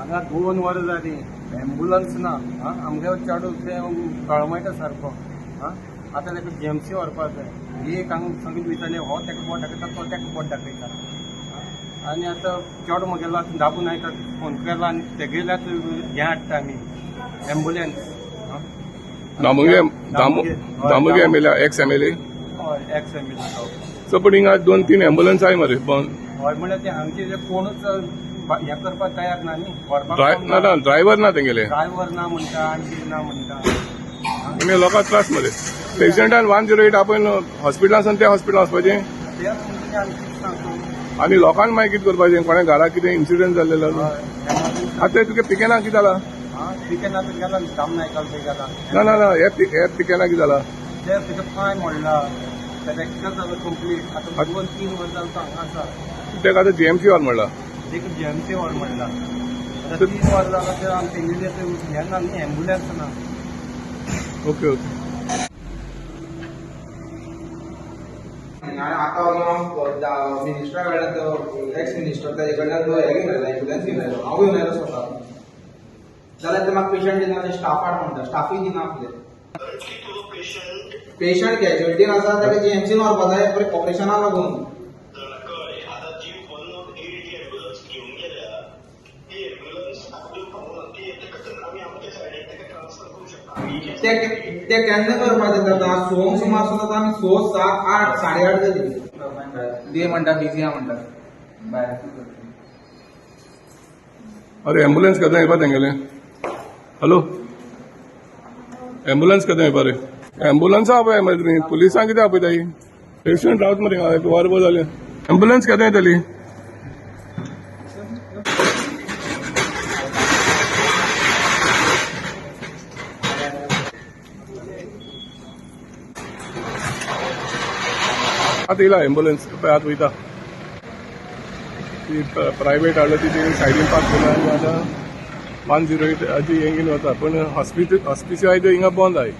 हांगा 2 वरां जालीं एम्बुलन्स ना. आमगे चेडो कळमयटा सारको. आतां ताका जीएमसी व्हरपाक जाय. एक हांगा सगळीं विचारलें, हो ताका बोट दाखयता, तो ताका बोट दाखयता. आनी आतां चेडो म्हगेलो आतां दाबून आयता फोन केला आनी तेगेल्याच हें हाडटा आमी एम्बुलन्स. दामुगे एमएलए, एक्स एमएलए. हय, एक्स एमएलए. सो पण हिंगा 2-3 एम्बुलन्स आहे मरे पण हय, म्हणल्यार ते हांगचे जे कोणूच हें करपाक तयार ना न्ही, व्हरपाक. ना ना, ड्रायव्हर ना तेंगेले. ड्रायव्हर ना म्हणटा आनी कितें ना म्हणटा. आनी लोकांक त्रास मरे. पेशंटान 108 आपण हॉस्पिटलान त्या हॉस्पिटलान वचपाचें. तेच म्हणजे आमी कितें सांगता. आनी लोकांक मागीर कितें करपाचें, कोणा घरा कितें इन्सिडंट जाल्लेलो. आतां तुगे पिकेना कितें जाला? पिकेना गेला, दाम नायकाल थंय गेला. ना ना ना, हे पिकेना कितें जाला? ते तुका पांय मोडला, फ्रॅक्चर जालो कंप्लीट. आतां 2-3 वरां जालें तो हांगा आसा. तेका आतां जीएमसी व्हर म्हणला. तेका जीएमसी व्हर म्हणला. आतां 3 वरां जालां ते आमी तेंगेले हें ना न्ही, एम्बुलन्स ना. Okay okay. आनी आतां हांव मिनिस्टरा कडल्यान, तो एक्स मिनिस्टर, ताजे कडल्यान तो हें घेवन आयलो, एम्बुलन्स घेवन आयलो. हांव घेवन आयलो स्वता. जाल्यार ते म्हाका पेशंट दिना, ते स्टाफ हाड म्हणटा, स्टाफूय दिना आपले. पेशंट कॅज्युअलिटीन आसा, ताका जीएमसीन व्हरपा जाय ऑपरेशना लागून. ते ते केन्ना करपाचें जाता? 6 सुमार सुद्दां आमी 6, 7, 8, 8:30 जाली. दे म्हणटा बिजी आहा म्हणटा भायर. अरे एम्बुलन्स केन्ना येवपा तेंगेले? हॅलो, एम्बुलन्स केन्ना येवपा रे? एम्बुलन्सा आपय मरे तुमी, पुलिसांक कितें आपयताय? पेशंट रावत मरे हांगा, एक वरभर जालें. एम्बुलन्स केन्ना येतली? आतां येयला एम्बुलन्स, पळय आतां वयता. ती प्रायवेट हाडला ती तेणी सायडीन पार्क केला आनी आतां 108 हाजी हें घेवन वता. पण हॉस्पिटल हॉस्पिशियल हिंगा बंद आहे.